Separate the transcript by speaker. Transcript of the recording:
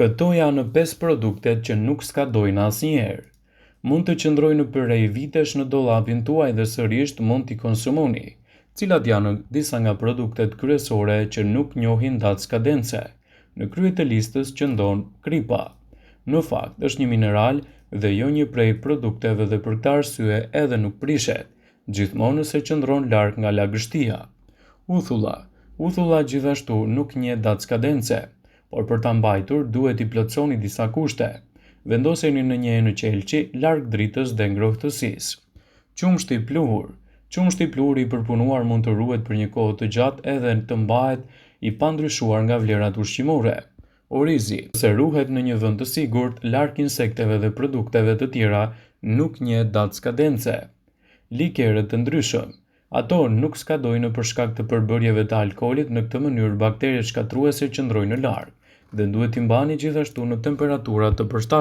Speaker 1: Këto janë pesë produktet që nuk skadojnë asnjëherë. Mund të qëndrojnë prej vitesh në dollapin tuaj dhe sërisht mund t'i konsumoni. Cilat janë disa nga produktet kryesore që nuk njohin datë skadence? Në krye të listës qëndron kripa. Në fakt, është një mineral dhe jo një prej produkteve dhe për këtë arsye edhe nuk prishet, gjithmonë nëse qëndron larg nga lagështia. Uthulla. Uthulla gjithashtu nuk njeh datë skadence, por për ta mbajtur duhet t'i plotësoni disa kushte. Vendoseni në një enë qelqi, larg dritës dhe ngrohtësisë. Qumështi pluhur. Qumështi pluhur i përpunuar mund të ruhet për një kohë të gjatë edhe të mbahet i pandryshuar nga vlerat ushqimore. Orizi, nëse ruhet në një vend të sigurt, larg insekteve dhe produkteve të tjera, nuk njeh datë skadence. Likerët të ndryshëm. Ato nuk skadojnë për shkak të përbërjeve të alkoolit, në këtë mënyrë bakteret shkatërruese qëndrojnë larg dhe duhet t'i mbani gjithashtu në temperatura të përshtatshme.